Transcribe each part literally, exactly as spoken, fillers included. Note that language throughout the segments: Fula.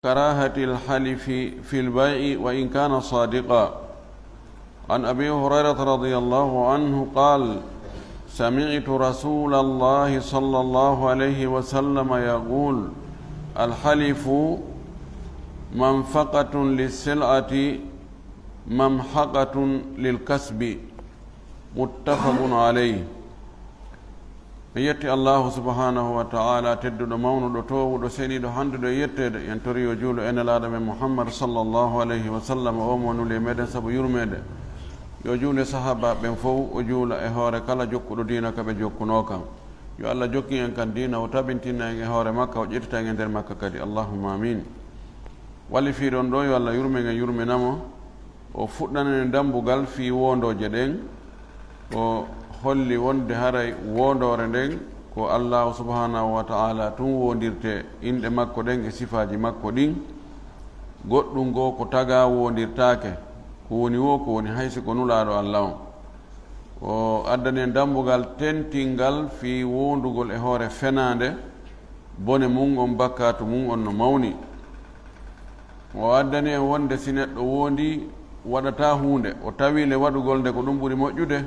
كراهة الحلف في البيع وإن كان صادقا. عن أبي هريرة رضي الله عنه قال: سمعت رسول الله صلى الله عليه وسلم يقول: الحلف منفقة للسلعة ممحقة للكسب. متفق عليه. En yetti Allahu subhanahu wa ta'ala, tedduɗo, mawnuɗo, toowuɗo, seniiɗo, handuɗo e yetteede. En tori yo juulu e Nelaaɗo men Muhammad sallallahu alayhi wa sallam, o mo nuli e meɗen sabu yurmeede. Yo juulu e sahaabaaɓe ɓen fow, o juula e hoore kala jokkuɗo diina ka ɓe jokkunoo kan. Yo Allah jokkin en kan diina, o tabintina en e hoore makka, o ƴettita en e nder makka kadi. Allahumma amin. Wallifiiɗo on ɗoo, yo Allah yurmen en, yurmina mo. O fuɗɗanen en dammbugal fii woondooje ɗen. O holli wonde haray woondoore nden ko Allaahu subhaanahu wa ta'aalaa tun woondirtee, inɗe makko ɗen e sifaaji makko ɗin. Goɗɗum goo ko tagaa woondirtaake, ko woni woo ko woni, hay si ko Nulaaɗo Alla on. O addani en dammbugal tentingal fii woondugol e hoore fenaande, bone mun on, bakkaatu mun on no mawni. O addani en wonde si neɗɗo woondii, waɗataa huunde, o tawii le waɗugol nde ko ɗum ɓuri moƴƴude,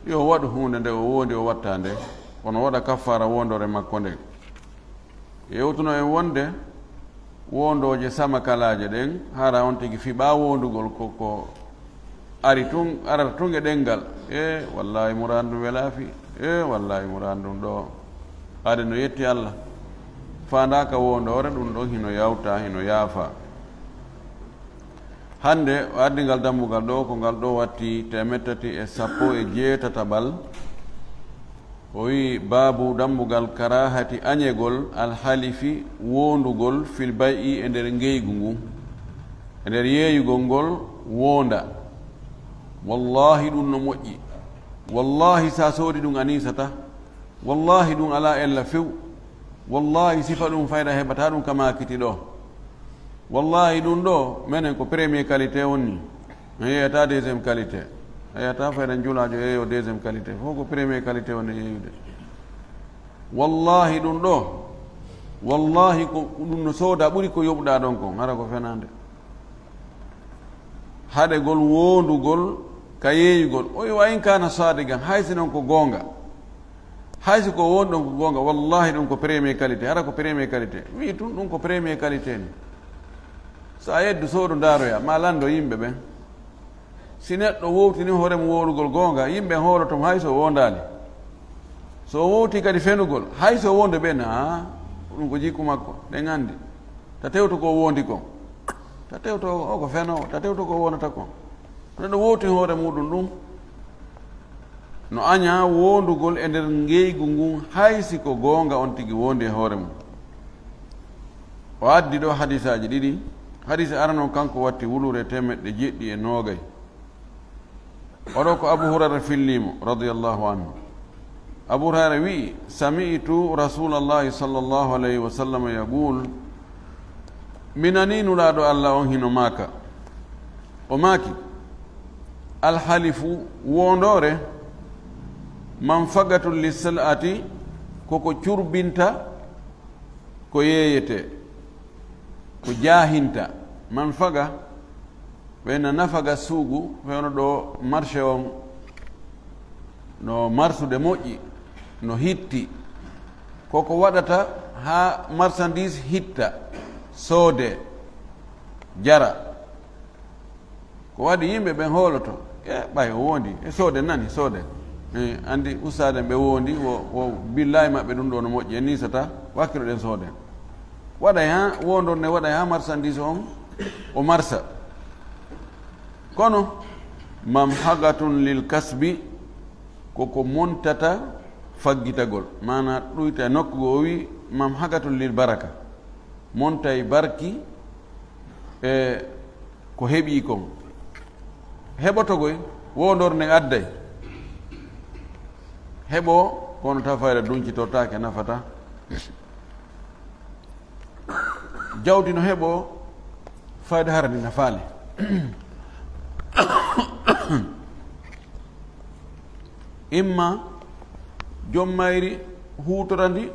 yo o waɗu huunde nde o woondii o watta nde, kono o waɗa kaffaara woondoore makko nden. Yewtuno en wonde woondooje samakalaaje ɗen, hara on tigi fiɓaa woondugol ko, ko ari tun, arata tun e ɗenngal. E, wallaahi, muraadu ndun welaa fii. E, wallaahi, muraadu ndun ɗoo. Haade no yetti Alla. Faandaaka woondoore, ɗun ɗon hino yawtaa, hino yaafaa. Hannde o addi ngal dammbugal ɗoo, ko ngal ɗoo watti teemeɗɗe tati e sappo e jeetataɓal. O wi'i, baabu dammbugal karaahati añegol alhalifi woondugol fil bay'i e nder ngeygu ngun. E nder yeeyugol ngol woonda. Wallaahi ɗun no moƴƴi. Wallaahi si a soodi ɗun a niisataa. Wallaahi ɗun alaa ella few. Wallaahi sifa ɗun fayda heɓataa ɗun ka maakiti ɗoo. Wallaahi ɗun ɗoo, menen ko premier qualité woni. A yeeyataa deuxième qualité. A yeeyataa fayda njulaajo yeeyoo deuxième qualité. Fow ko premier qualité woni yeeyude. Wallaahi ɗun ɗoo. Wallaahi ko ɗun no soodaa ɓuri ko yoɓuɗaa ɗon kon. Hara ko fenaande. Haɗegol woondugol ka yeeyugol. O wi'i, wa in kaana saadiqan, hay si non ko goonga. Hay si ko woonɗon ko goonga, wallaahi ɗun ko premier qualité. Hara ko premier qualité. Wi'i tun ɗun ko premier qualité ni. So a yeddu soodo ndaaroyaa, maa lanndo yimɓe ɓen. Si neɗɗo wowtini hoore mun woondugol goonga, yimɓe hooloto mo hay so woondaali. So o wowtii kadi fenugol, hay so woondu ɓe na, ɗun ko jikku makko, ɗen anndi. Ta tewto ko o woondi kon. Ta tewto o ko fenoowo, ta tewto ko o woondata kon. Neɗɗo wowtini hoore muɗum ɗun. No añaa woondugol e nder ngeygu ngun, hay si ko goonga on tigi woondi e hoore mun. O addi ɗoo hadiisaaji ɗiɗi. Hadiisa arano on, kanko watti wuluure teemeɗɗe jeɗɗi e noogay. O ɗoo ko Abu Hurayra fillii mo, radiyallahu anhu. Abu Hurayra wi'i, sami'tu Rasuulallahi sallallahu alayhi wa sallam yaqul, mi nanii Nulaaɗo Alla on hino maaka. O maaki, alhalifu, woondoore, manfagatun lissil'ati, ko ko curbinta ko yeeyetee, ko jaahinta. Manfaga, ɓe na nafaga suugu, fewno ɗoo marché on, no marsude moƴƴi, no hitti. Ko ko waɗata haa marchandise hitta, soodee, jara. Ko waɗi yimɓe ɓen hooloto, e ɓay o woondi, e soode nani, soode. E, anndi ustaaden ɓe woondi, wo, wo billaahi maɓɓe ɗun ɗoo no moƴƴi, en niisataa, wakkiloɗen sooden. Waɗay haa, woondor ne waɗay haa marchandise on, o marsa. Kono, mamhagatun lil kasbi, ko ko montata faggitagol. Maanaa ɗuyta e nokku goo, o wi'i, mamhagatun lil baraka. Montay barki e ko heɓii kon. Heɓoto koy, woondor nden adday. Heɓoo, kono tawa fayda duncitortaake, nafataa. Jawdi no heɓoo, fayda hara ndi nafaali. Imma jom mayri huutora ndi,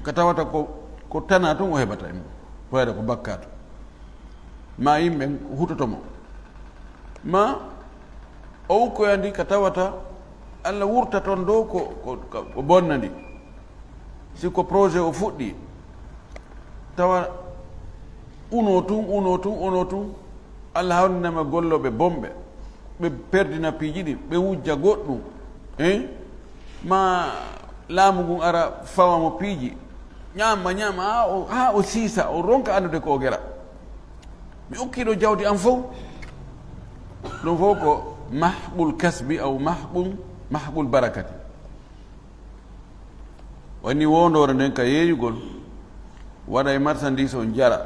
ka tawata ko, ko tanaa tun o heɓata, imma. Fayda ko bakkaatu. Ma yimɓe hutoto mo. Ma o ukkoyandi ka tawata Allah wurta toon dow ko, ko, ko, ko bonnandi. Si ko projet o fuɗɗi, tawa uno tun, uno tun, uno tun, Allah hawninama gollooɓe bonɓe, ɓe perdina piiji ɗi, ɓe wujja goɗɗum, hein? Ma laamu ngun ara fawa mo piiji, ñaama, ñaama, haa o, haa o siisa, o ronka anndude ko o gera. Mi okkiiɗo jawdi am fof. Ɗum fof ko mahqul kasbi aw mahqul, mahqul barakati. Woni wondoore nden ka yeeyugol, waɗa e marchandise on jara,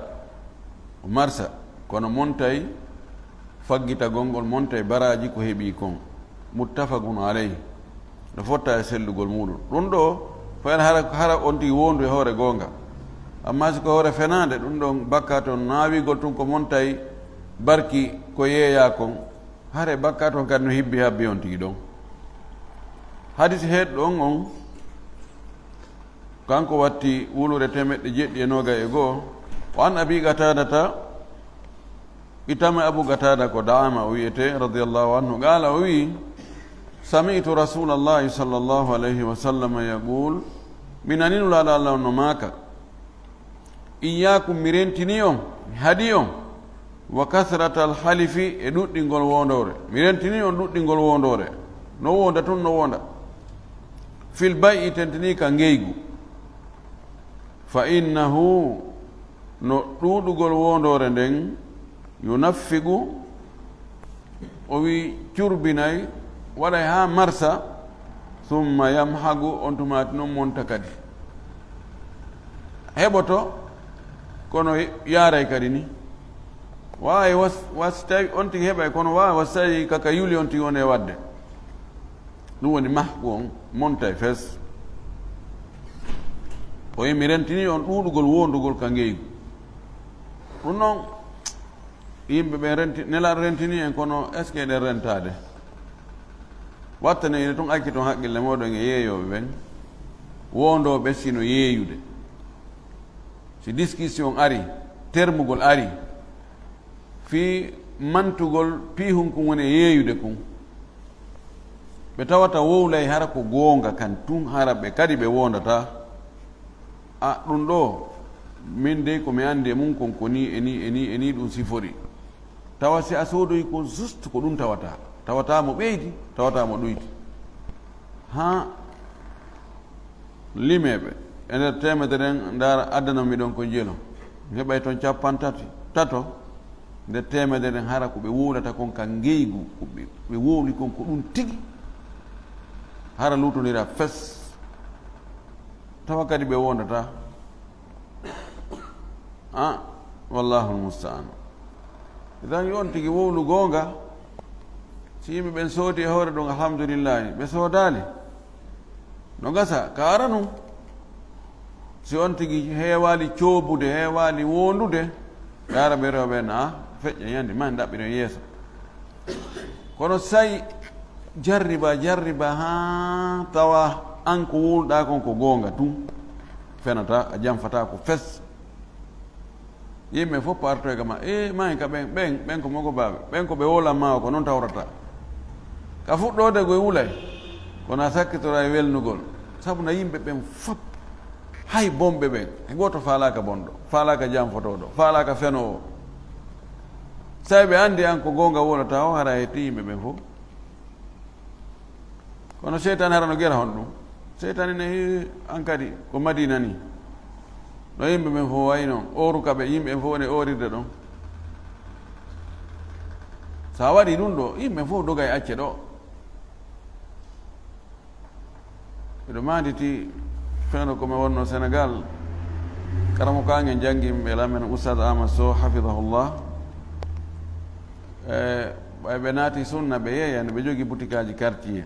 o marsa, kono montay faggitagol ngol, montay baraaji ko heɓi kon. Muttafaqun alayh. No fotta e sellugol muɗum. Ɗum ɗo, fayal hara, hara on tigi wondu e hoore goonga. Amma si ko hoore fenaande, ɗum ɗon bakkaatu on naawigol tun ko montay barki ko yeeyaa kon. Hare bakkaatu on kadi no hibbi habbi on tigi ɗon. Hadis heedɗo on on, kanko watti wulure temeɗɗe jeɗɗi e noogay e go'o. Wa an Abi Qatadata, itama Abu Qatada ko Da'ama o wiyete, radiyallahu anhu, qala, o wi, sami'tu Rasulallahi sallallahu alayhi wa sallam yaqul, mi nani Nulaaɗo Allah on no maaka, Iyyaakum, mi rentini on, mi haɗi on, wa kasratal halifi, e ɗuɗɗingol wondoore. Mi rentini on ɗuɗɗingol wondoore. No wonda tun, no wonda. Fil bay'i, tentini ka ngeygu. Fa innahu, no ɗuuɗugol wondoore nden, yunaffiqu, o wi curbinay, waɗay haa marsa, summa yamhagu, on tumaati non monta kadi. Heɓoto, kono yaaray kadi ni. Waawi was, was tawi on tigi heɓay, kono waawi was tawi kaka yuli on tigi on e waɗde. Ɗum woni mahgu on, montay fes. O wi mi rentini on ɗuuɗugol wondugol ka ngeygu. Ɗum noon, yimɓe ɓe renti, Nelaaɗo rentini en, kono est-ce que eɗen rentaade? Wattane ine tun acci toon haqqille mooɗon e yeeyooɓe ɓen, wondooɓe sino yeeyude. Si discussion ari, termugol ari, fii mantugol piihun kun woni e yeeyude kun, ɓe tawata wowlay hara ko goonga kan tun, hara ɓe kadi ɓe wondataa. A, ɗum ɗo, min dey ko mi anndi e mum kon ko nii e nii e nii e nii ɗum sifori. Tawa si a soodoyi ko juste ko ɗum tawata. Tawata mo ɓeydi, tawata mo ɗuyti. Haa limeeɓe, e nder teemedere en, ndaara addanammi ɗon ko jelo. Mi heɓay toon cappanɗe tati, tato, nder teemedere en, hara ko ɓe wowlata kon ka ngeygu, ko ɓe, ɓe wowli kon ko ɗum tigi. Hara luutondira fes. Tawa kadi ɓe wondataa. A, wallahul musta'an. Idan yo on tigi wowlu goonga. Si yimɓe ɓen soodi e hoore ɗum, alhamdulillahi. Ɓe soodaali. No gasa, ka ara nun. Si on tigi heewaali coobude, heewaali wondude, yaara ɓe rewɓe na feƴƴa yandi, ma en ɗaɓɓiren yeeso. Kono say jarriba, jarriba haa tawa an ko wowluɗaa kon ko goonga tun, fenata, a janfata ko fes. Yimɓe fof partoy ka ma, e, ma en ka ɓen, ɓen, ɓen ko mogobaaɓe, ɓen ko ɓe wolan ma o, ko noon tawrata. Ka fuɗɗoode koye wulay, kono a sakkitora e welnugol. Sabu na yimɓe ɓen fof, hay bonɓe ɓen, hay gooto faalaaka bonɗo, faalaaka janfotooɗo, faalaaka fenoowo. Say ɓe anndi an ko goonga wowlata o, hara a hetti yimɓe ɓen fof. Kono seytaane hara no gera hon ɗum. Seytaane ne, an kadi ko Madina ni. No yimɓe ɓen fof wayi noon, ooru ka ɓe, yimɓe ɓen fof woni oorirde ɗon. So a waɗi ɗum ɗo, yimɓe fof doga e acce ɗo. Miɗo maanditi feewndo ko mi wonno Senegal. Karamo ka ngen janngi mi e lamen Oustaz Amadou Sow, hafidahullah. E, ɓay ɓe naati sunna, ɓe yeeyani, ɓe jogi butikaaji quartier.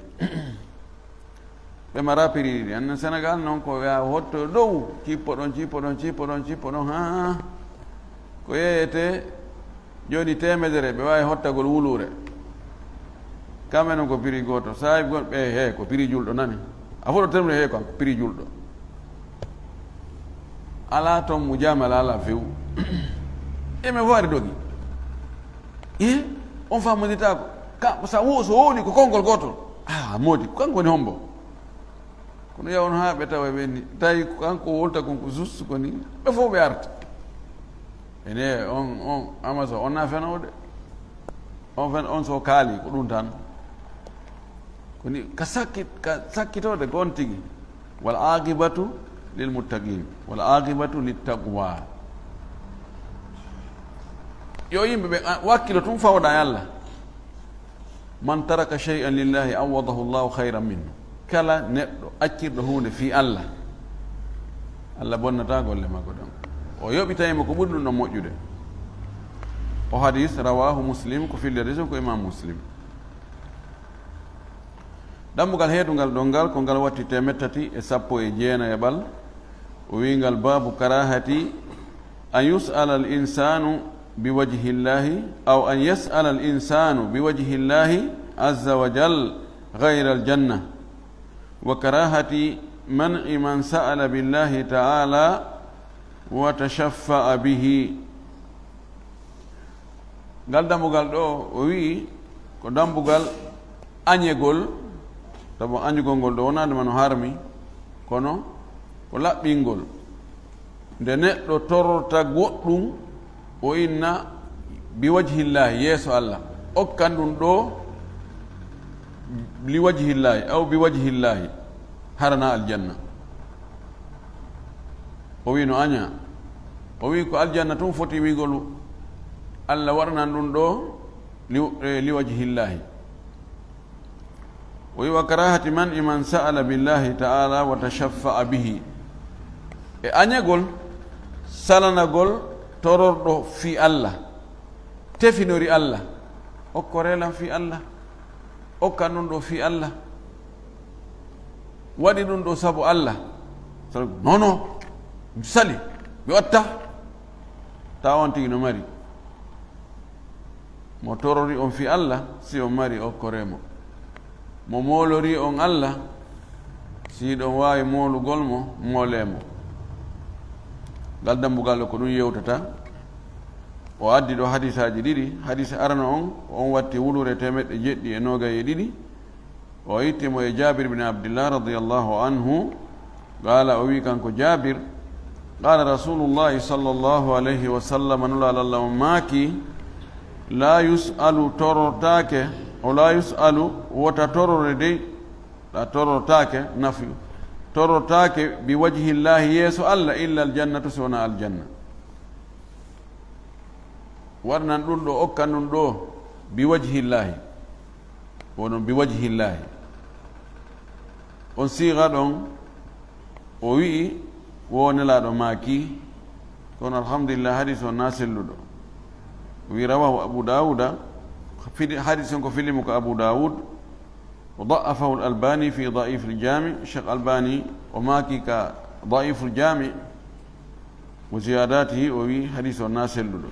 Ɓe mara prix ɗi. Annen Senegal noon ko wiya hotto dow, cippo ɗon, cippo ɗon, cippo ɗon, cippo ɗon, haa ko yeeyete jooni teemedere, ɓe waawi hottagol wuluure. Kamɓe noon ko prix gooto. Saabi gon-, ɓe, he, ko prix julɗo nani. A foto termre he, ko prix julɗo. Alaa toon mujaamala, alaa few. E men fof ari dogi. E on faamoditaako. Ka, sa wo-, so wowli ko konngol gootol. Ah, moodi, ko kanko woni hombo. Kono yaw on haa ɓe tawa ɓe ni. Tawi ko kanko wolta kon ko juste ko ni. Ɓe fof ɓe arta. Ene on, on, Amasa, on na fenoowo de. On fen, on so kaali, ko ɗum tan. Ko ni, ka sakkit-, ka sakkitoode gon tigi. Wal aqibatu lil muttaqin. Wal aqibatu lit taqwa. Yo yimɓe ɓe, a, wakkilo tun fawda e Allah. Man taraka shay'an lillahi awwadahu Allahu khayran minhu. Kala neɗɗo accirɗo huunde fii Allah, Allah bonnataa golle makko ɗen. O yoɓitay mo ko ɓuri ɗum ɗon moƴƴude. O hadis rawahu Muslim, ko filli hadis on ko Imam Muslim. Dambugal heedungal ɗon ngal, ko ngal watti teemeɗɗe tati e sappo e jeenayaɓal. O wiingal, babu karahati an yus'ala al insanu bi wajhillahi, aw an yas'ala al insanu bi wajhillahi azza wa jal ghayra al janna, wa karahati man'i man sa'ala billahi ta'ala wa tashaffa'a bihi. Ngal dambugal ɗo, o wi'i, ko dambugal añegol, sabu añugol ngol ɗo wonaade ma no harmi, kono ko laɓɓingol. Nde neɗɗo tororta goɗɗum, o inna bi wajhillaahi, yeeso Allah, okkan ɗum ɗo li wajhillaahi, aw bi wajhillaahi, harana aljanna. O wi no aña. O wi ko aljanna tun foti wigol, Allah waɗanan ɗum ɗo li, eh, li wajhillaahi. O wi wa karahati man'i man sa'ala billahi ta'ala wa tashaffa'a bihi. E añagol, salanagol tororɗo fii Allah, tefinori Allah, okkoree lan fii Allah, okkan ɗum ɗo fii Allah, waɗi ɗum ɗo sabu Allah. Sabu, non, non, mi sali, mi watta. Tawa on tigi no mari. Mo torori on fii Allah, si on mari, okkoree mo. Mo moolori on Allah, si hiɗon waawi moolugol mo, moolee mo. Ngal dambugal ko ɗum yewtata. O addi ɗo hadisaaji ɗiɗi. Hadis arano on, ko on watti wulure teemeɗɗe jeɗɗi e noogay e ɗiɗi. O itti mo e Jaabir bin Abdillah radiyallahu anhu. Qaala, o wi kanko Jaabir, qaala Rasulullahi sallallahu alayhi wa sallam, Nulaaɗo Allah on maaki, laa yus'alu, torortaake, o laa yus'alu, wota torore dey, a torortaake, nafyu, torortaake bi wajhillahi, yeeso Allah, illa aljannatu, si wonaa aljanna. Waɗanan ɗum ɗo, okkan ɗum ɗo, bi wajhillahi. Wonon bi wajhillahi. On siiga ɗon, o wi'i, wo Nelaaɗo maaki, kono alhamdulillah, hadis on na selluɗo. O wi'i, rawahu Abu Dawuda, fili-, hadis on ko filimu ko Abu Dawud, wa da'afahu al-Albani fi da'if al-Jami', Cheikh Albani o maaki ka da'if al-Jami' wa ziyadatihi, o wi'i, hadis on na selluɗo.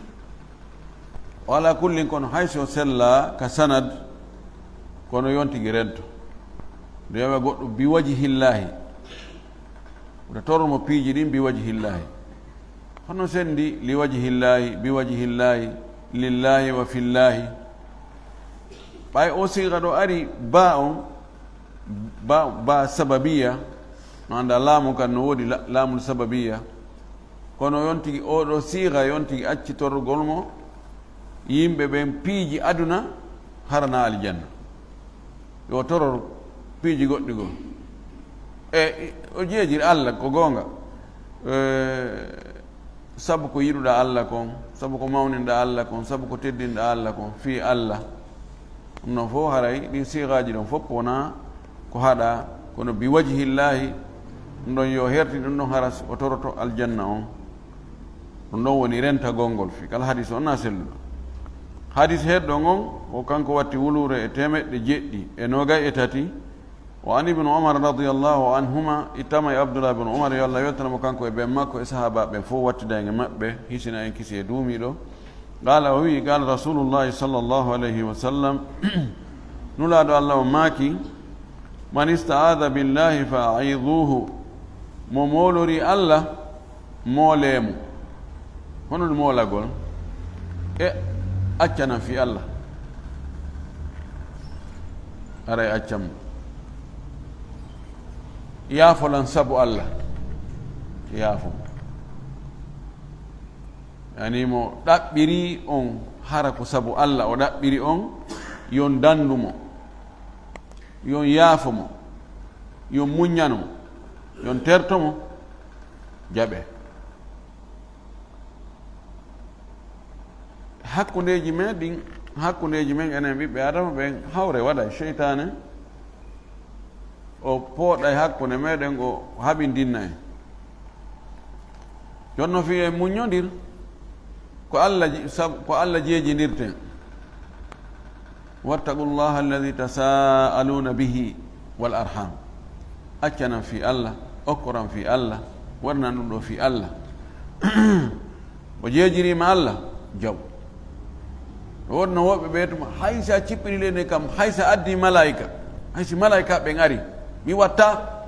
O ala kullin, kono hay so sella ka sanad, kono yontigi rento. Nde wi'a goɗɗo bi wajhillahi, wota toror mo piiji ɗin bi wajhillahi. Hono sendi li wajhillahi, bi wajhillahi, lillahi wa fillahi. Ɓay o siga ɗo ari ba on, ba, ba sababiya, no anda laamu kan no woodi la-, laamul sababiya. Kono yontigi oɗo siiga yontigi acci torrugol mo yimɓe ɓen piiji aduna harana aljanna. Yo toror piiji goɗɗi goo. E o jeejiri Allah ko goonga. E, sabu ko yiɗuɗaa Allah kon, sabu ko mawninɗaa Allah kon, sabu ko teddinɗaa Allah kon, fii Allah. Ɗum ɗon fof haray ɗin siigaaji ɗon fof wonaa ko haɗaa, kono bi wajhillahi, ɗum ɗon yo hertin, ɗum ɗon hara o toroto aljanna on. Ɗum ɗon woni rentagol ngol fii kala hadis on na selluɗo. Hadis heɗɗo on, o kanko watti wuluure e teemeɗɗe jeɗɗi e noogay e tati. Wa an Ibnu Umar radiyallahu anhuma, ittama e Abdullah ibn Umar, yo Allah weltana mo kanko e ben makko e sahaabaaɓe ɓen fof, wattida en e maɓɓe, hisina en kisi e duumiiɗo. Qaala, o wi'i, qaala Rasulullahi sallallahu alayhi wa sallam, Nulaaɗo Allah on maaki, man ista'aada billahi fa a'iduhu, mo moolorii Allah, Moolee mo. Hono ɗum moolagol? E accanam fii Allah. Aray accan mo. Yaafolan sabu Allah. Yaafo mo. Yani mo ɗaɓɓirii on hara ko sabu Allah o ɗaɓɓiri on, yon dandu mo, yon yaafo mo, yon muññano mo, yon terto mo, jaɓe. Hakkundeeji men ɗin, hakkundeeji men enen ɓiɓɓe Aadama ɓen, hawre waɗa e seytaane. O pooɗa e hakkunde meɗen, o haɓindinna en. Jonno fii en muññondir, ko Allah ji-, sab-, ko Allah jeejindirten. "Wattaqu llaha alladi tasaaluuna bihi wal arham." Accanan fii Allah, okkoran fii Allah, waɗanan ɗum ɗo fii Allah. O jeejiriima Allah, jaw. Wonno woɓɓe ɓe tuma, hay si a cippiri leydi kam, hay si a addi malaayika, hay si malaayika ɓen ari, mi watta.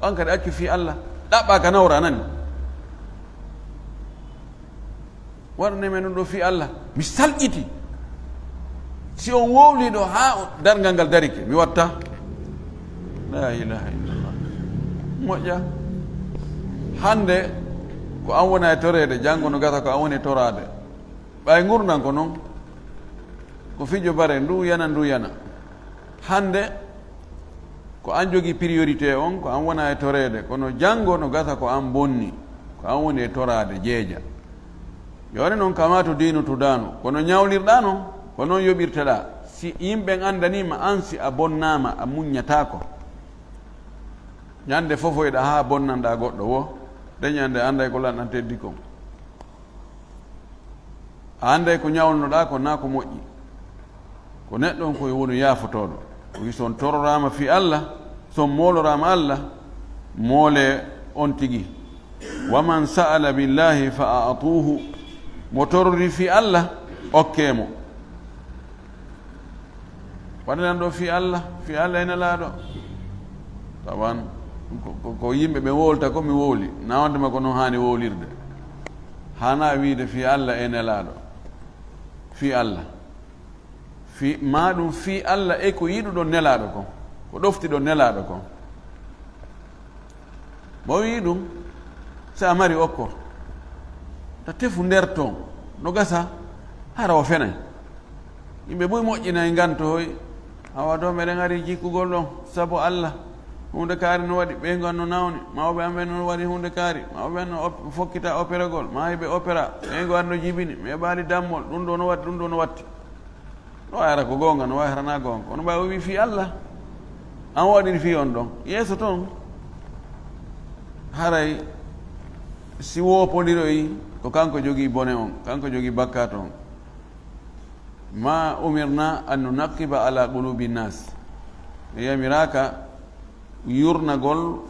An kadi accu fii Allah, ɗaɓɓa ka nawra nani. Waɗane men ɗum ɗo fii Allah, mi salƴiti. Si on wowli ɗo haa darngal ngal darike, mi watta. La ilaha illallah. Moƴƴa. Hannde ko an wona e toreede, janngo no gasa ko an woni e toraade. Ɓay ngurndan ko non. Ko fijo bare, ndu yana, ndu yana. Hannde ko an jogi priorité on, ko an wona e toreede, kono janngo no gasa ko an bonni, ko an woni e toraade, jeeja. Yoni non, kama to diinu to daanu, kono ñawlirɗaa non, ko non yoɓirteɗaa. Si yimɓe andaniima an, si a bonnaama, a muññataako. Ñande fofoyɗaa haa bonnanɗaa goɗɗo wo, de ñande anday ko lanɗan teddi kon. A anday ko ñawlnoɗaa ko naa ko moƴƴi. Ko neɗɗo on ko woni yaafotooɗo. O wi, si on tororaama fii Allah, si on mooloraama Allah, moolee on tigi. "Wa man sa'ala billahi fa a'tuhu." Mo torori fii Allah, okkee mo. Waɗanan ɗo fii Allah, fii Allah e Nelaaɗo. Tawan ko, ko, ko yimɓe ɓe wowlata ko mi wowli. Na wonde ma ko non haani wowlirde. Haanaa wiide fii Allah e Nelaaɗo. Fii Allah. Fii, maa ɗum fii Allah e ko yiɗuɗon Nelaaɗo kon, ko ɗoftiɗon Nelaaɗo kon. Mo wii ɗum, si a mari okko, ta tefu nder ton, no gasa, hara o fenay. Yimɓe buy moƴƴinay nganto hoy, awa ɗo meɗen ari jikkugol ɗon, sabu Allah. Huunde kaari no waɗi, ɓeyngu an no nawni, mawɓe an ɓen no waɗi huunde kaari, mawɓe an no op-, fokkita operagol, maayiɓe opera, ɓeyngu an no jibini, mi heɓaali dammol, ɗum ɗo no waɗi, ɗum ɗo no watti. No ara ko goonga, no waawi hara na goonga. Kono ɓay o wii fii Allah, an waɗiri fii on ɗon. Yeeso ton, haray si woopondiroyi, ko kanko jogii bone on, kanko jogii bakkaatu on. "Ma umirna an nunaqiba ala qulubi nnas." Mi yamiraaka yurnagol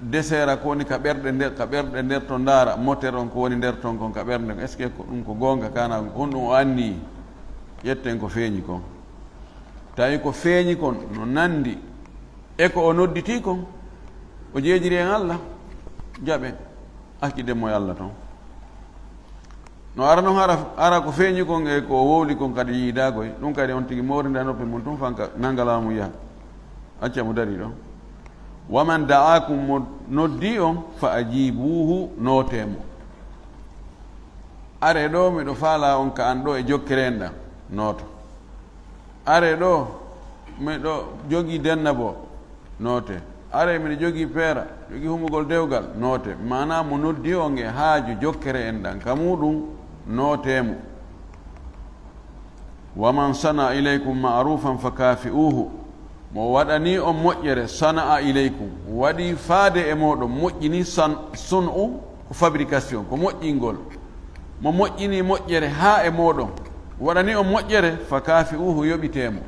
deseera ko woni ka ɓerɗe nder, ka ɓerɗe nder to ndaara, moter on ko woni nder ton kon ka ɓernde. Est-ce que ko ɗum ko goonga kana? Honɗum o anni? Ƴetten ko feeñi kon. Tawi ko feeñi kon no nandi e ko o nodditi kon, o jeejiri en Allah, jaɓe, acciden mo e Allah ton. No ara non, hara, hara ko feeñi kon e ko o wowli kon kadi yiidaa koy, ɗum kadi on tigi moorinde noppi mum tun fanka, nanga laamu yaha. Acca mo darii ɗon. "Wa man da'akum," mo noddi on, "fa ajibuhu," noote mo. "Are ɗo, miɗo faala on ka an ɗo e jokkere en ɗan," nooto. "Are ɗo, miɗo jogii denna bo," noote. "Are, miɗo jogii peera, jogii humugol dewgal," noote. Maanaa mo noddi on e haaju jokkere en ɗan ka muuɗum, noote mo. "Wa man sana'a ilaykum ma'rufan fa kafi'uhu." Mo waɗanii on moƴƴere, sana'a ilaykum, waɗii faade e mooɗon, moƴƴini san-, sun'u ko fabrication, ko moƴƴingol. Mo moƴƴini moƴƴere haa e mooɗon, waɗani on moƴƴere, fa kaafi'uuhu, yoɓitee mo.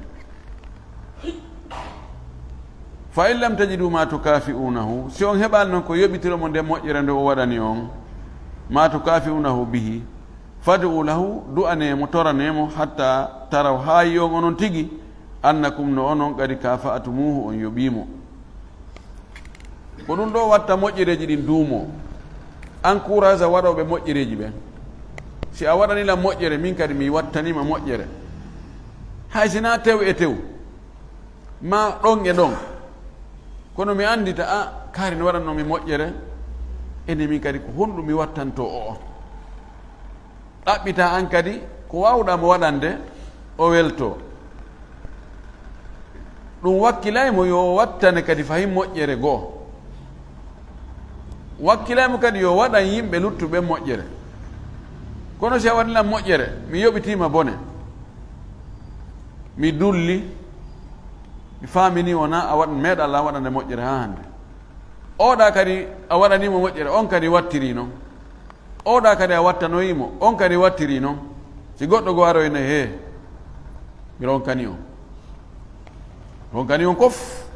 Fa in lam tajidu ma tukaafi'uunahu, si on heɓaali non ko yoɓitiro mo nden moƴƴere nde o waɗani on, ma tukaafi'uunahu bihi, fad'u lahu, du'anee mo, toranee mo, hatta taraw, haa yi'on onon tigi, annakum, no onon, qad kaafa'tumuuhu, on yoɓii mo. Ko ɗum ɗoo watta moƴƴereeji ɗin duumoo. Encourage waɗooɓe moƴƴereeji ɓen. Si a waɗanii lan moƴƴere, min kadi mi wattanii ma moƴƴere. Hay si naa tew e tew, maa ɗon e ɗon. Kono mi anndita, a, kaari no waɗannoo mi moƴƴere, ene min kadi ko honɗum mi wattantoo o? Ɗaɓɓitaa an kadi ko waawɗaa mo waɗande, o weltoo. Ɗum wakkilay mo yo o wattane kadi fahin moƴƴere goo. Wakkilay mo kadi yo waɗan yimɓe luttuɓe moƴƴere. Kono si a waɗi lan moƴƴere, mi yoɓitii ma bone, mi dulli, mi faamini wonaa a waɗ-, meeɗaa lan waɗande moƴƴere haa hannde. Oɗa kadi a waɗanii mo moƴƴere, on kadi wattirii non. Oɗa kadi a wattanoyii mo, on kadi wattirii non. Si goɗɗo goo aroyii ne, hee, mi ronkanii on. Ronkanii on fof.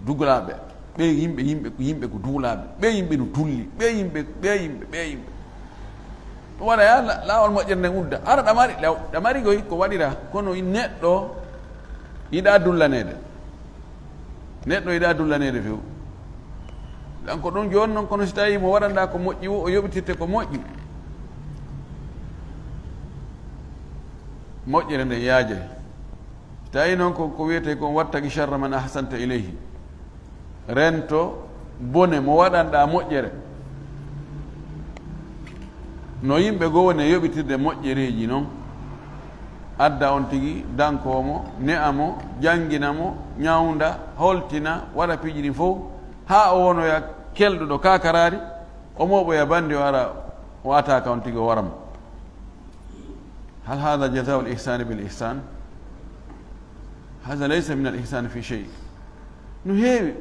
Duulaaɓe. Ɓee yimɓe, yimɓe, yimɓe ko duulaaɓe. Ɓee yimɓe no dulli. Ɓee yimɓe, ɓee yimɓe, ɓee yimɓe. Ɗum waɗa yaa la-, laawol moƴƴere nden udda. Ara ɗamari, law-, ɗamari koy ko waɗiraa. Kono neɗɗo yiɗaa dullaneede. Neɗɗo yiɗaa dullaneede few. Kanko ɗum jooni non, kono si tawii mo waɗanɗaa ko moƴƴi woo, o yoɓitirte ko moƴƴi. Moƴƴere nden yaajay. Si tawii non ko, ko wiyetee kon wattaqi sharra man ahsanta ilayhi. Rento bone mo waɗanɗaa moƴƴere. No yimɓe goo woni e yoɓitirde moƴƴereeji non. Adda on tigi, dankoo mo, ne'a mo, janngina mo, ñawnda, holtina, waɗa piiji ɗin fow, haa o wonoya kelɗuɗo kaakaraari, o mooɓoya banndi o ara, o ataaka on tigi o wara mo. Hal haadha jazaa'ul ihsaani bil ihsaan? Haadha laysa minal ihsaani fii shay'. No heewi.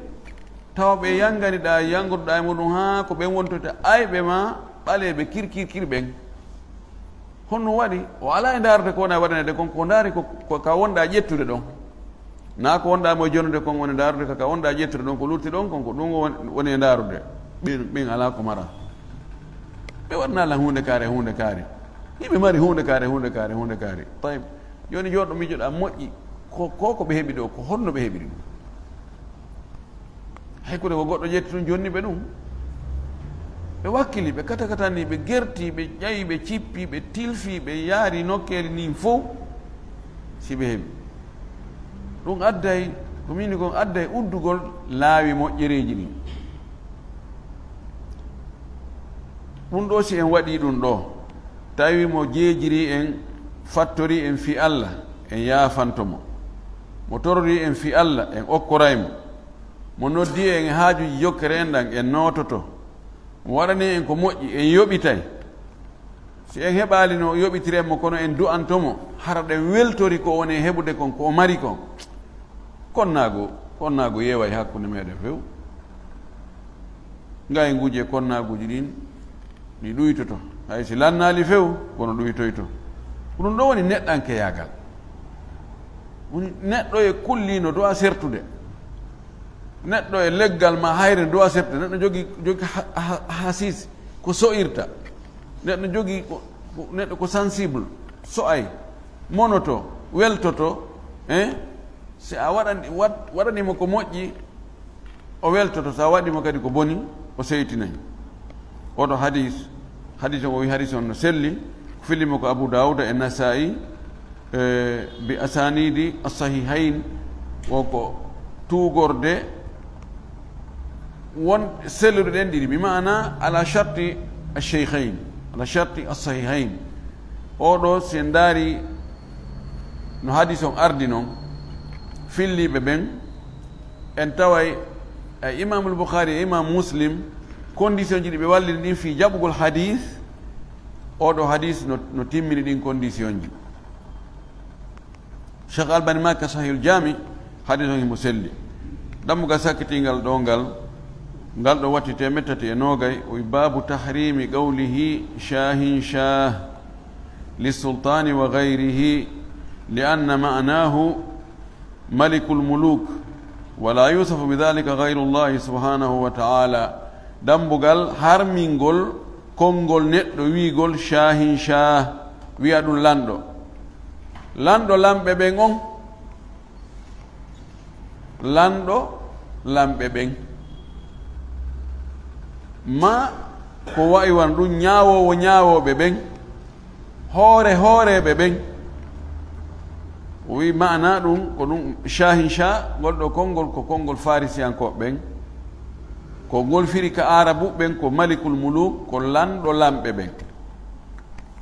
Tawa ɓe yannganiɗaa, yanngotoɗaa e muɗum haa ko ɓen wontoyta ayɓe maa ɓaleeɓe kir, kir, kir ɓen. Honno waɗi? O alaa e ndaarude ko wona e waɗaneede kon, ko ndaari ko, ko ka wonɗaa ƴettude ɗon. Naa ko wonɗaa mo e jonude kon woni ndaarude ka, ka wonɗaa ƴettude ɗon, ko lutti ɗon kon, ko ɗum won-, woni e ndaarude. Ɓen, ɓen alaa ko mara. Ɓe waɗanaa lan huunde kaari, huunde kaari. Hiɓe mari huunde kaari, huunde kaari, huunde kaari. Tayib. Jooni jooɗo miijoɗaa moƴƴi, ko, ko, ko ɓe heɓi ɗoo, ko honno ɓe heɓiri ɗum? Hay kure ko goɗɗo ƴetti ɗum jonni ɓe ɗum. Ɓe wakkili, ɓe katakatani, ɓe gerti, ɓe ƴayi, ɓe cippi, ɓe tilfi, ɓe yaari nokkeeli niin fow. Si ɓe heɓi. Ɗum adday, ko min kon adday uddugol laawi moƴƴereeji ɗin. Ɗum ɗoo, si en waɗii ɗum ɗoo, tawi mo jeejirii en, fattorii en fii Alla, en yaafanto mo. Mo tororii en fii Alla, en okkoray mo. Mo noddii en e haajuuji jokkere en ɗan, en noototo. Mo waɗanii en ko moƴƴi, en yoɓitay. Si en heɓaali no yoɓitiren mo, kono en du'anto mo, hara ɗen weltori ko woni e heɓude kon, ko o mari kon. Konnaagu, konnaagu yeeway hakkunde meeɗen few. Ngaynguuji e konnaaguuji ɗin, ɗi ɗuytoto. Hay si lannaali few, kono ɗuytoyto. Ko ɗum ɗoo woni neɗɗankeyaagal. Woni neɗɗo e kulli no du'a sertude. Neɗɗo e leggal maa hayre no du'a sertude. Neɗɗo jogi, jogi ha, ha, hasis ko so'irta. Neɗɗo jogi ko, ko, neɗɗo ko sensible, so'ay, monoto, weltoto, hein? Si a waɗani, waɗ-, waɗani mo ko moƴƴi, o weltoto. Si a waɗi mo kadi ko boni, o seytinay. Oɗo hadis, hadis on, o wi hadis on no selli, ko filli mo ko Abu Dawuda e Nasa'i, e, bi asanidi as-sahihayn, o ko tuugorde won selluɗe ɗen ɗiɗi, bi ma'ana ala sharti ash-shaykhayn, ala sharti as-sahihayn. Oɗo, si en ndaari no hadis on ardi non, filliiɓe ɓen, en taway e Imamul Bukhari e Imam Muslim, condition ji ɗi ɓe walliri ɗin fii jaɓugol hadis, oɗo hadis no, no timmini ɗin condition ji. Cheikh Albani maaki ka Sahihul Jami, hadis on himo selli. Dammugal sakkitingal ɗoo ngal, ngal ɗoo watti teemeɗɗe tati e noogay, o wi, "Babu tahrimi qawlihi shahin shah li sultani wa ghayrihi, li anna ma'nahu malikul muluk, wa la yusafu bi dhalika ghayrullahi subhanahu wa ta'ala." Dambugal harmingol konngol neɗɗo wi'ugol shahin shah, wi'a ɗum lanɗo. Lanɗo lamɓe ɓen on, lanɗo lamɓe ɓen. Ma Ko wayi wano ɗum ñaawoowo ñaawooɓe ɓen, hoore hooreeɓe ɓen. O wi'i maana ɗum, ko ɗum Shahin Shah, ngol ɗo konngol, ko konngol Farisiyankooɓe ɓen. Ko ngol firi ka Aarabu ɓen, ko Malikul Muluk, ko lanɗo lamɓe ɓen.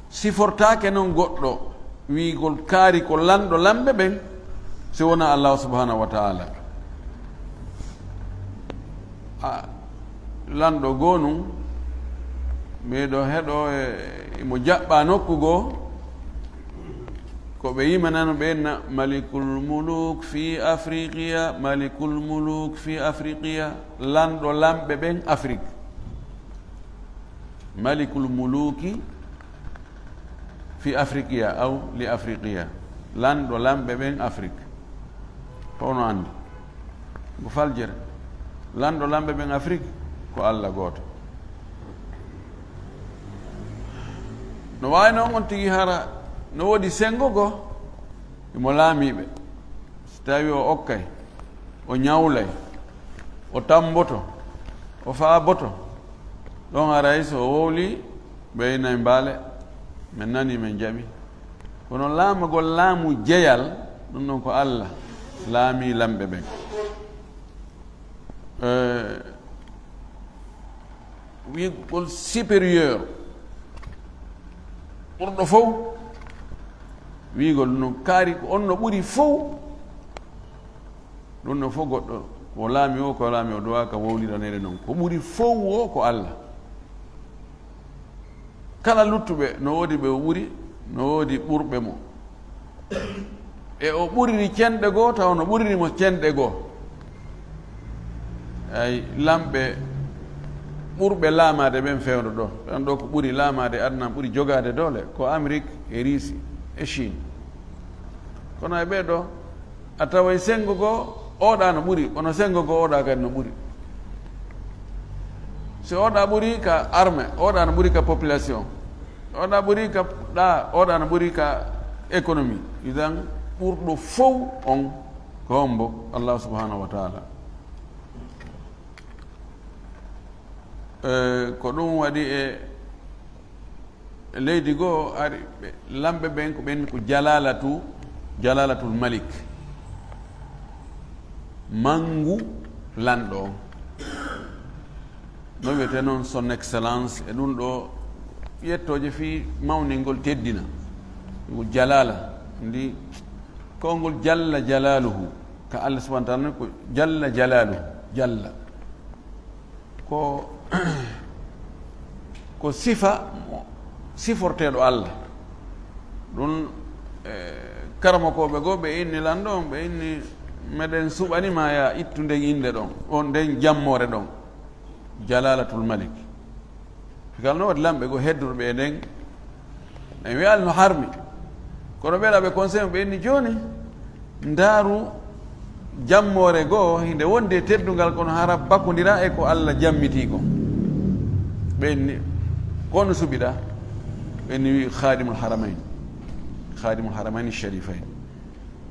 Sifortaake non goɗɗo wi'ugol kaari ko lanɗo lamɓe ɓen, si wonaa Allaahu subhaanahu wa ta'aala. A, lanɗo goo nun, miɗo heɗo e, imo jaɓɓaa nokku goo, ko ɓe yimanano ɓe na Malikul Muluk fi Afriqiya, Malikul Muluk fi Afriqiya, lanɗo lamɓe ɓen Afrik. Malikul Muluki fi Afriqiya aw li Afriqiya, lanɗo lamɓe ɓen Afrik. Ko ono anndi? Ko faljere. Lanɗo lamɓe ɓen Afrik ko Alla gooto. No waawi noon on tigi hara no woodi senngo goo, imo laamiiɓe. Si tawi o okkay, o ñawlay, o tammboto, o faaboto, ɗon haray so o wowli, ɓe innay mbaale, men nani, men jaɓi. Kono laamagol laamu jeyal, ɗum ɗon ko Alla laamii lamɓe ɓen. Eh, wi'gol supérieur, ɓurɗo fow, wi'gol no kaari ko on no ɓuri fow. Ɗum ɗon fow goɗɗo, ko laami o, ko laami o, duwaa ka wowliraneede noon. Ko ɓuri fow o ko Alla. Kala luttuɓe, no woodi ɓe o ɓuri, no woodi ɓurɓe mo. E o ɓuriri cenɗe goo, tawa no ɓuriri mo cenɗe goo. Ay, lamɓe ɓurɓe laamaade ɓen fewndo ɗo. Ɓen ɗo ko ɓuri laamaade aduna, ɓuri jogaade doole, ko Amérique e Russie e Chine. Kono e ɓee ɗo, a taway senngo goo, oɗa no ɓuri, kono senngo goo, oɗa kadi no ɓuri. Si oɗa ɓuri ka armée, oɗa no ɓuri ka population, oɗa ɓuri ka ɗa, oɗa no ɓuri ka économie. Idan, ɓurɗo fow on ko hombo? Allah subhanahu wa ta'ala. Eh, ko ɗum waɗi e leydi goo ari, ɓe, lamɓe ɓen ko ɓen ko jalalatu, jalalatul malik, mangu lanɗo on. No wiyete noon son excellence e ɗum ɗo yettooje fii mawningol teddina. Ngu jalala, ndi konngol jalla jalaluhu, ka Allah subhanahu wa ta'ala ko jalla jalaluhu, jalla. Ko, ko sifa mo siforteeɗo Allah. Ɗum, eh, karamokooɓe goo ɓe inni lanɗo on, ɓe inni, meɗen suɓani ma ya ittu nden innde ɗon, on nden jammoore ɗon, Jalalatul Malik. Kala no waɗi lamɓe goo heddorɓe e nden, en wiyaali no harmi. Kono ɓe laɓe conseil ɓe inni jooni, ndaaru jammoore goo, hinde wondi e teddungal, kono hara bakondira e ko Allah jammitii kon. Ɓe inni, kono suɓiɗa? Ɓe inni wi Khadimul Haramain. Khadimul Haramain Sharifain.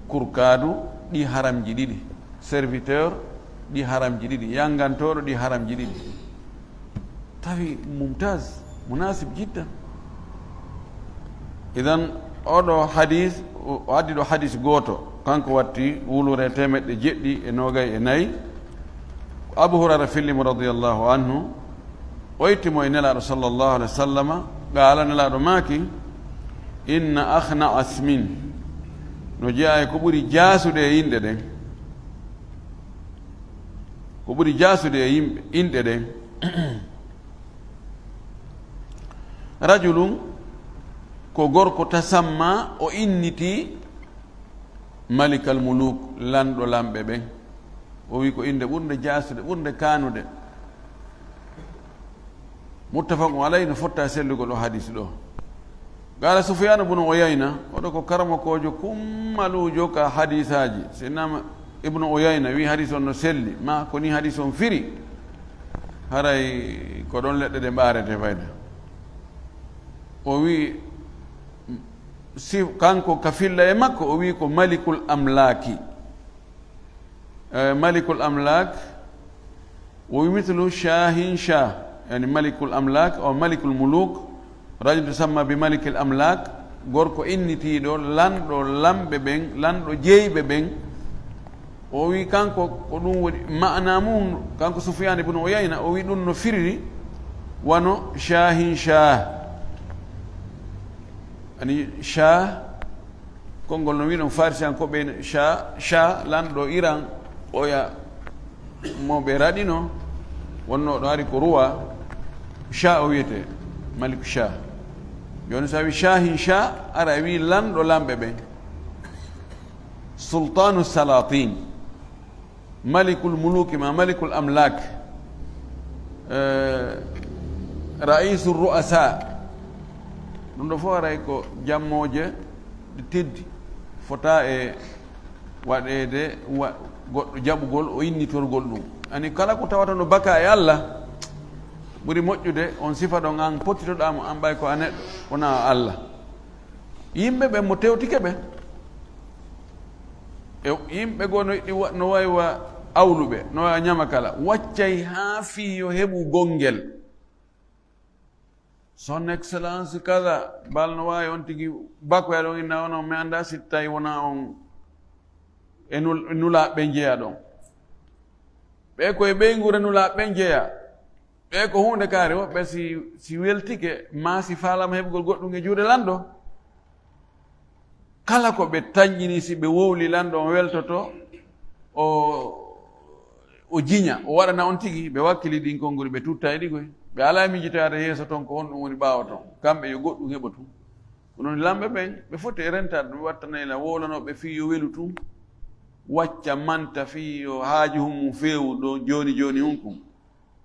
Kurkaadu ɗi haramji ɗiɗi. Serviteur ɗi haramji ɗiɗi. Yangantooɗo ɗi haramji ɗiɗi. Tawi mumtaz, munasib jiddan. Idan, oɗo hadis, o addi ɗo hadis gooto, kanko watti wulure teemeɗɗe jeɗɗi e noogay e nayi. Ko Abu Hurayra filli mo radiyallahu anhu, o itti mo e Nelaaɗo sallallahu alaihi wa sallama, qaala, Nelaaɗo maaki, inna akhna asmin, no jeyaa e ko ɓuri jaasude e inɗe ɗen, ko ɓuri jaasude e yimɓe, inɗe ɗen, rajulun, ko gorko, tasamma, o innitii Malikal Muluk, lanɗo lamɓe ɓen. O wi ko innde ɓurnde jaasude, ɓurnde kaanude. Muttafaqun alayhi, no fotta e sellugol o hadis ɗo. Qaala Sufyaan ibnu Uyayna, oɗo ko karamokoojo kummaluujo ka hadisaaji. Sinna Ibnu Uyayna wi hadis on no selli, ma ko ni hadis on firi, haray ko ɗon leɗɗe ɗe mbaarete fayda. O wi, si, kanko ka filla e makko, o wi ko Malikul Amlaki. Eh, Malikul Amlak, o wi mithlu Shahin Shah. Yani malikul amlak, o malikul muluk, rajul tusamma bi malikil amlak, gorko innitiiɗo, lanɗo lamɓe ɓen, lanɗo jeyɓe ɓen. O wi kanko ko ɗum woni maana mum, kanko Sufyan ibn Uyayna, o wi ɗum no firiri wano shahin shah. Ani shah, konngol no winon Farisiyankooɓe, sha, sha, lanɗo Iran, oya mo ɓe raɗino, wonnoo ɗo hari ko ruwa, sha o wiyetee, Maliku Sha. Jooni so a wi shahin sha, ara a wi lanɗo lamɓe ɓen. Sultanu Salatin. Malikul muluki ma malikul amlak, eh, raisu ru'asa. Ɗum ɗo fof aray ko jammooje ɗe teddi, fota e waɗeede wa-, goɗɗo jaɓugol o innitorgol ɗum. Ani kala ko tawata no baka e Allah, ɓuri moƴƴude on sifa ɗon an pottitoɗaa mo, an ɓay ko a neɗɗo, wonaa Allah. Yimɓe ɓen mo tewtike ɓe, e yimɓe goo no yiɗi wa-, no wayi wa awluɓe, no wayi wa ñamakala, waccay haa fii yo heɓu gonngel. Son excellence kaza, bal no waawi on tigi bakoya ɗon inna ono, mi annda si tawi wona on e nul-, nulaaɓe njeya ɗon. Ɓe ko e ɓeynguure nulaaɓe njeya. Ɓe ko huunde kaari woɓɓe si, si weltike, maa si faalama heɓugol goɗɗum e juuɗe lanɗo. Kala ko ɓe tanƴini, si ɓe wowli lanɗo on weltoto, o, o jiña, o waɗana on tigi, ɓe wakkili ɗin konnguri, ɓe tutta e ɗigoy. Ɓe alaa miijitaade yeeso ton ko honɗum woni ɓaawo ton. Kamɓe yo goɗɗum heɓo tun. Ko non lamɓe ɓen, ɓe foti e rentaade ɗum, ɓe wattanayla wowlanooɓe fii yo welu tun, wacca manta fii yo haaju hun mun feewu ɗo jooni jooni hun kun.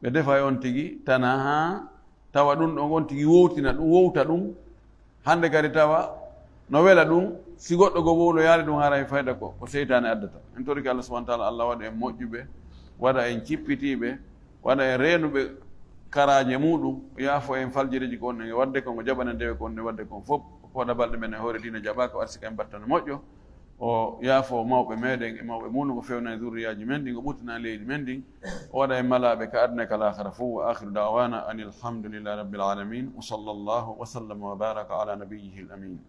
Ɓe defa e on tigi tana haa tawa ɗum ɗon on tigi wowtina ɗum, wowta ɗum. Hannde kadi tawa no wela ɗum, si goɗɗo goo wowloyaali ɗum, haray fayda ko, ko seytaane addata. En torike Allah subhanahu wa taala, Allah waɗa en moƴƴuɓe, waɗa en cippitiiɓe, waɗa en reenuɓe karaaje muɗum, yaafo en faljireeji ko on e waɗde kon, o jaɓana dewe ko on e waɗde kon fof, ko waɗa balɗe men e hoore diina jaɓa, ko arsika en battane moƴƴo. O yaafo mawɓe meɗen e mawɓe muɗum, o fewna e zurriyaaji men ɗin, o ɓuttina leydi men ndin, o waɗa en malaaɓe ka aduna e ka laakhara fof. Wa akhiru da'wana anil hamdulillahi rabbil alamin. Wa sallallahu wa sallama wa baraka ala nabiyyihil amin.